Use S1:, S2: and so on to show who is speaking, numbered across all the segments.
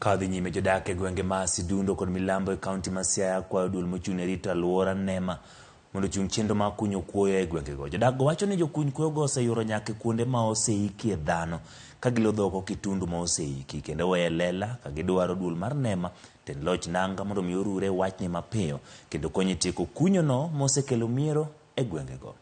S1: Ka dhi nyime jodak e gwenge ma Sidundo kod Milambo e kaunti ma Siaya kwayo duol mochung' ne rito alwora NEMA mondo ochung chenro mar kunyo kuoyo e gwengego. Jodak go wacho ni jokuny kuoyogo oseyuoro nyaka e kuonde ma oseikie dhano ka gilodho oko kitundu ma oseiki kendo weye e lela ka gidwaro duol mar NEMA tend loch nanga mondo mi orure wachni mapiyo kendo konyo e tieko kunyono mosekelo miero e gwengego.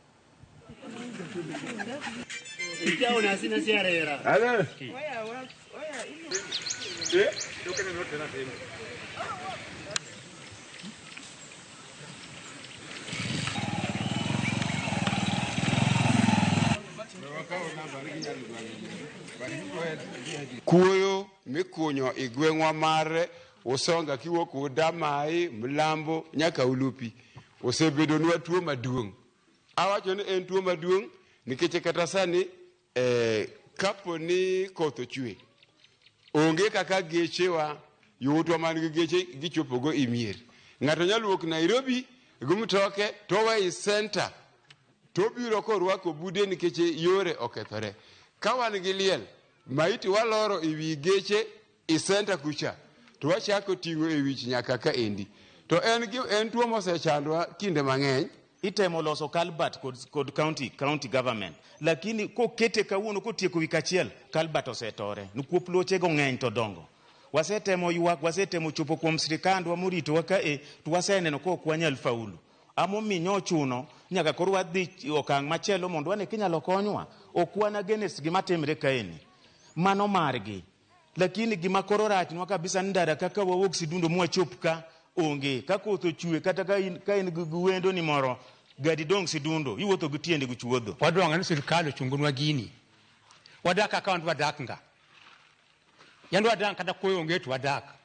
S2: Kuoyo mikunyo e gweng'wa mar Usonga kiwuok Udamai, Mlambo nyaka Ulupi osebedonwa tuo maduong'. Awacho ni en tuo maduong' nikech kata sani eh, kapo ni koth ochwe onge kaka gechewa yowuotwa man gi geche gichopogo e mier. Ng'ato nyalo wuok Nairobi gi mtoke to oweyo e center to obiro korwako bude nikech yore okethore. Ka wan gi liel, maiti waloro e wi geche e center kucha to wachako ting'o e wich nyaka ka endi. To en, en tuo mosechandwa kinde mang'eny.
S3: Itemo loso culvert kod, kod county, county government lakini kokete kawuono kotieko wik achiel culvert osetore nikuop lochego ng'eny to dongo. Wasetemo ywak, wasetemo chopo kuom sirikandwa moritowa kae to waseneno ka ok wanyal faulu. Amomiyo nyochuno nyaka koro wadhi okang' machielo mondo wane kinyalo konywa. Ok wan against gima timre kaeni. Mano margi. Lakini gima koro rachnwa kabisa ni ndara kaka wawuok Sidundo mwachop ka onge. Ka koth ochwe kata ka in, ka in gi wendo ni moro gadi dong' Sidundo iwuotho gi tiendi gi chuodho.
S4: Wadwaro ni sirkal ochungnwa gini. Wadak kaka wan wadak nga. Yande wadak kata koyo onge to wadak.